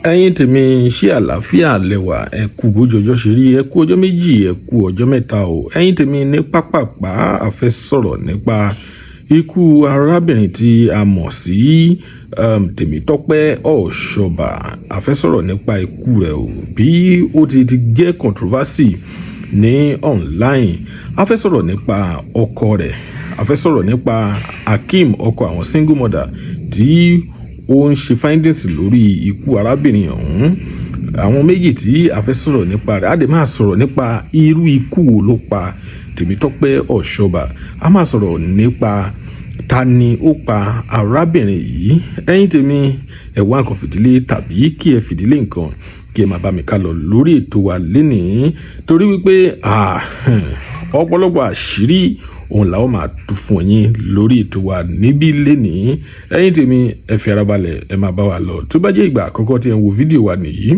Ẹ̀yin tèmi, ṣé àlàáfíà lẹ́wà? Ẹ kú bójú ọjọ́ ṣe rí, ẹ kú ọjọ́ 2, ẹ kú ọjọ́ 3 o. Ẹ̀yin tèmi, ní pápápá, a fẹ́ sọ̀rọ̀ nípa ikú arábìnrin tí a mọ̀ sí Tèmítọ́pẹ́ Ọ̀ṣọ́bà. A fẹ́ sọ̀rọ̀ nípa ikú rẹ̀ o, bí ó ti jẹ́ controversy ní online. A fẹ́ sọ̀rọ̀ nípa ọkọ rẹ̀, a fẹ́ sọ̀rọ̀ nípa Akeem, ọkọ àwọn single mother, tí ó ń ṣe findings lórí ikú arábìnrin ọ̀hún. Àwọn méjì tí a fẹ́ sọ̀rọ̀ nípa rẹ̀, a dẹ̀ máa sọ̀rọ̀ nípa irú ikú wo ló pa Tèmítọ́pẹ́ Ọ̀ṣọ́bà. A máa sọ̀rọ̀ nípa ta ni ó pa arábìnrin yìí. Ẹ̀yin tèmi, ẹ wá nǹkan fìdílé tàbí kí ẹ fìdílé nǹkan, kí ẹ máa bá mi ká lọ lórí ètò wa lénìí, torí wípé ọ̀pọ̀lọpọ̀ àṣírí òun làwọn máa tú fún yín lórí ètò wa níbí lénìí. Ẹ̀yin tèmi, ẹ fi ara balẹ̀, ẹ máa bá wa lọ. Tó bá jẹ́ ìgbà àkọ́kọ́ tí ẹ ń wo fídíò wa nìyí,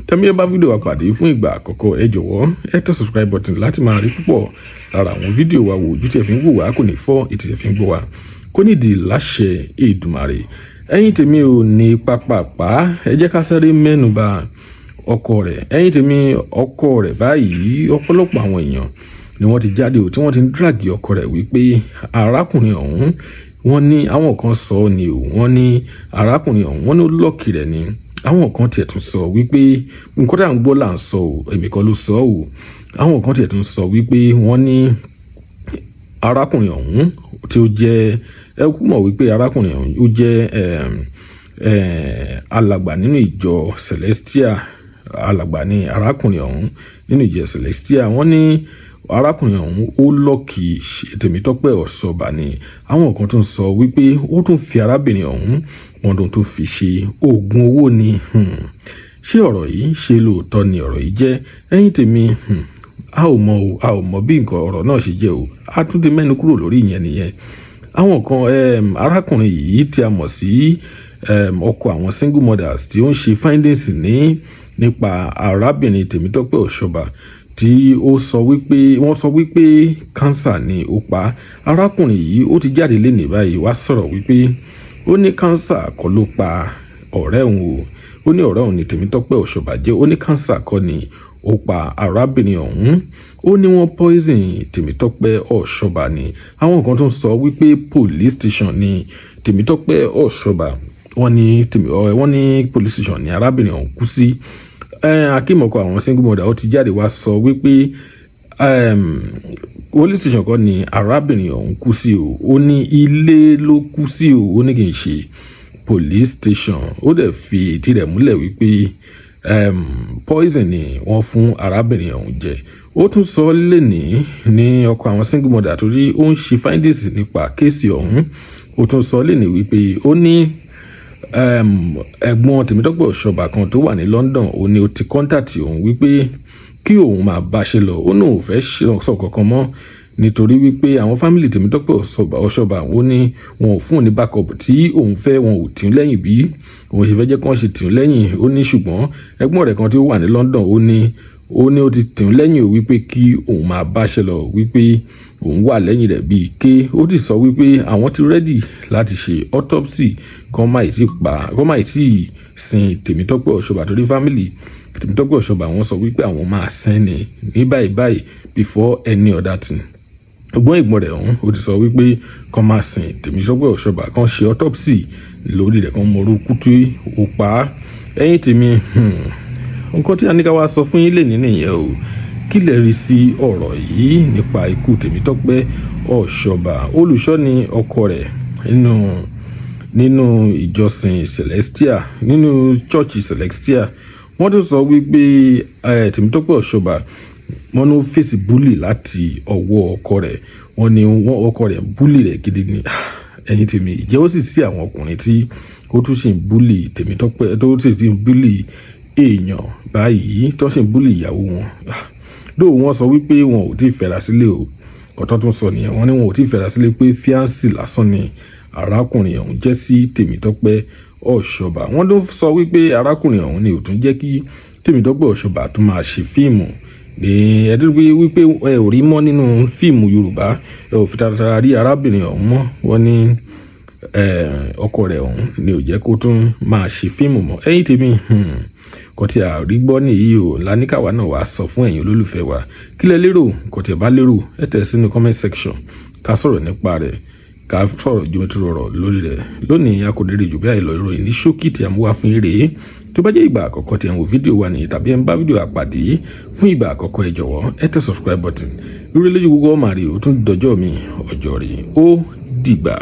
tẹ́mi ẹ bá fídíò wa pàdé fún ìgbà àkọ́kọ́, ẹ jọ̀wọ́, ẹ tẹ subscribe button láti máa rí púpọ̀ lára àwọn fídíò wa wò. Ojú tí ẹ fi ń wò wá kò ní fọ́, etí tí ẹ fi ń gbọ́ wá kò ní di láṣẹ Èdùmàrè. Ẹ̀yin tèmi ò ní pápápá, ẹ jẹ́ ká sáré mẹ́nu bà ọkọ rẹ̀. Ẹ̀yin tèmi, ọkọ rẹ̀ báyìí, ọ̀pọ̀lọpọ̀ àwọn èèyàn ni wọ́n ti jáde ò, tí wọ́n ti ń drag ọkọ rẹ̀ wípé arákùnrin ọ̀hún, wọ́n ní àwọn kan sọ ni o, wọ́n ní arákùnrin ọ̀hún, wọ́n ní ó lock rẹ̀ ni. Àwọn kan tiẹ̀ tún sọ wípé nǹkan tá à ń gbọ́ là ń sọ o, èmi kọ́ ló sọ o. Àwọn kan tiẹ̀ tún sọ wípé wọ́n ní arákùnrin ọ̀hún tí ó jẹ́, ẹ kú mọ̀ wípé arákùnrin ọ̀hún ó jẹ́ alàgbà nínú ìjọ Celestial. Alàgbà ní arákùnrin ọ̀hún nínú ìjọ Celestial. Wọ́n ní arákùnrin ọ̀hún ó lock Tèmítọ́pẹ́ Ọ̀ṣọ́bà ni. Àwọn kan tún sọ wípé ó tún fi arábìnrin ọ̀hún, wọ́n tún fi ṣe oògùn owó ni. Ṣé ọ̀rọ̀ yìí, ṣe lóòótọ́ ni ọ̀rọ̀ yìí jẹ́? Ẹ̀yin tèmi, a ò mọ̀ o, a ò mọ̀ bí nǹkan ọ̀rọ̀ náà ṣe jẹ́ o. A tún ti mẹ́nu kúrò lórí ìyẹn nìyẹn. Àwọn kan, arákùnrin yìí tí a mọ̀ sí ọkọ àwọn single mothers tí ó ń ṣe findings nípa arábìnrin Tèmítọ́pẹ́ Ọ̀ṣọ́bà, tí ó sọ wípé, wọ́n sọ wípé cancer ni ó pa arákùnrin yìí, ó ti jáde lénìí báyìí wá sọ̀rọ̀ wípé ó ní cancer kọ́ ló pa ọ̀rẹ́ òun o. Ó ní ọ̀rẹ́ òun ní Tèmítọ́pẹ́ Ọ̀ṣọ́bà jẹ́. Ó ní cancer kọ́ ni ó pa arábìnrin ọ̀hún. Ó ní wọ́n poison Tèmítọ́pẹ́ Ọ̀ṣọ́bà ni. Àwọn kan tó ń sọ wípé police station ni Tèmítọ́pẹ́ Ọ̀ṣọ́bà, wọ́n ní police station ni arábìnrin ọ̀hún kú sí. Akeem, ọkọ àwọn single mother, ó ti jáde wá sọ wípé police station kọ́ ni arábìnrin ọ̀hún kú sí o. Ó ní ilé ló kú sí o, ó ní kì í ṣe police station. Ó dẹ̀ fi ìdí rẹ̀ múlẹ̀ wípé poison ni wọ́n fún arábìnrin ọ̀hún jẹ. Ó tún sọ lẹ́nìí ní ọkọ àwọn single mother, torí ó ń ṣe findings nípa case ọ̀hún, ó tún sọ lẹ́nìí wípé ó ní ẹ̀gbọ́n Tèmítọ́pẹ́ Ọ̀ṣọ́bà kan tó wà ní London, ó ní ó ti contact òun wípé kí òun máa bá ṣe lọ. Ó náà ò fẹ́ sọ kankan mọ́, nítorí wípé àwọn family Tèmítọ́pẹ́ Ọ̀ṣọ́bà, ó ní wọn ò fún òun ní backup tí òun fẹ́, wọn ò tì í lẹ́yìn bí òun ṣe fẹ́ jẹ́ kí wọ́n ṣe tì í lẹ́yìn. Ó ní ṣùgbọ́n ẹ̀gbọ́n rẹ̀ kan tí ó wà ní London, ó ní ó ti tì í lẹ́yìn o, wípé kí òun máa bá ṣe lọ, wípé òun wà lẹ́yìn rẹ̀ bíi ké. Ó ti sọ wípé àwọn ti ready láti ṣe autopsy, kán má tí sin Tèmítọ́pẹ́ Ọ̀ṣọ́bà, torí family Tèmítọ́pẹ́ Ọ̀ṣọ́bà, wọ́n sọ wípé àwọn máa sin ní báyìí báyìí before any other thing. Ọgbọ́n ìgbọ́n rẹ̀ ọ̀hún, ó ti sọ wípé kán máa sin Tèmítọ́pẹ́ Ọ̀ṣọ́bà, kán ṣe autopsy lórí rẹ̀, kán mọ irú ikú tí ó pa á. Ẹ̀yin tèmi, nǹkan tí a ní ká wá sọ fún yín lè ní nìyẹn o. Kí lẹ rí sí ọ̀rọ̀ yìí nípa ikú Tèmítọ́pẹ́ Ọ̀ṣọ́bà? Olùṣọ́ ni ọkọ rẹ̀ nínú ìjọsìn Celestial, nínú church Celestial. Wọ́n tún sọ wípé Tèmítọ́pẹ́ Ọ̀ṣọ́bà, wọ́n ló face bully láti ọwọ́ ọkọ rẹ̀. Wọ́n ní wọ́n ọkọ rẹ̀ bully rẹ̀ gidi ni. Ẹ̀yin tèmi, ìjẹ́ ó sì sí àwọn ọkùnrin tí ó tún sì ń bully Tèmítọ́pẹ́, tó sì ti ń bully èèyàn báyìí, tó sì ń bully ìyàwó wọn? Dóò, wọ́n sọ wípé wọn ò tí ì fẹ́ra sílé o. Kọ́tọ́ tún sọ nìyẹn, wọ́n ní wọn ò tí ì fẹ́ra sílé, pé fiancé lásán ni arákùnrin ọ̀hún jẹ́ sí Tèmítọ́pẹ́ Ọ̀ṣọ́bà. Wọ́n tún sọ wípé arákùnrin ọ̀hún ni ò tún jẹ́ kí Tèmítọ́pẹ́ Ọ̀ṣọ́bà tún máa ṣe fíìmù ní ẹdúgbò, wípé ẹ ò rí mọ́ nínú fíìmù Yorùbá, ẹ ò fi taratara rí arábìnrin ọ̀hún mọ́. Wọ́n ní Ọkọ rẹ̀ ọ̀hún ni ò jẹ́ kó tún máa ṣe fíìmù mọ́. Ẹ̀yin tèmi, kò tí a rí gbọ́ nìyí o, láníkàwá náà wàá sọ fún ẹ̀yin olólùfẹ́ wa. Kí lẹ lérò? Kò tí ẹ bá lérò, ẹ tẹ̀ sínú comment section, ká sọ̀rọ̀ nípa rẹ̀, ká sọ̀rọ̀ jomitoro ọ̀rọ̀ lórí rẹ̀. Lónìí, a kò ní rí jù bí àìlọ́. Ìròyìn ní ṣókí tí a mú wá fún yín rèé. Tó bá jẹ́ ìgbà àkọ́kọ́ tí ẹ ń wo fídíò wa nìyí, tàbí ẹ ń bá fídíò àpàdé fún ìgbà àkọ́kọ́, ẹ jọ̀wọ́, ẹ tẹ subscribe button. Lórí lójú gbogbo ọmọ rè ó tún dọjọ́ mi ọjọ́ rè ó dìgbà.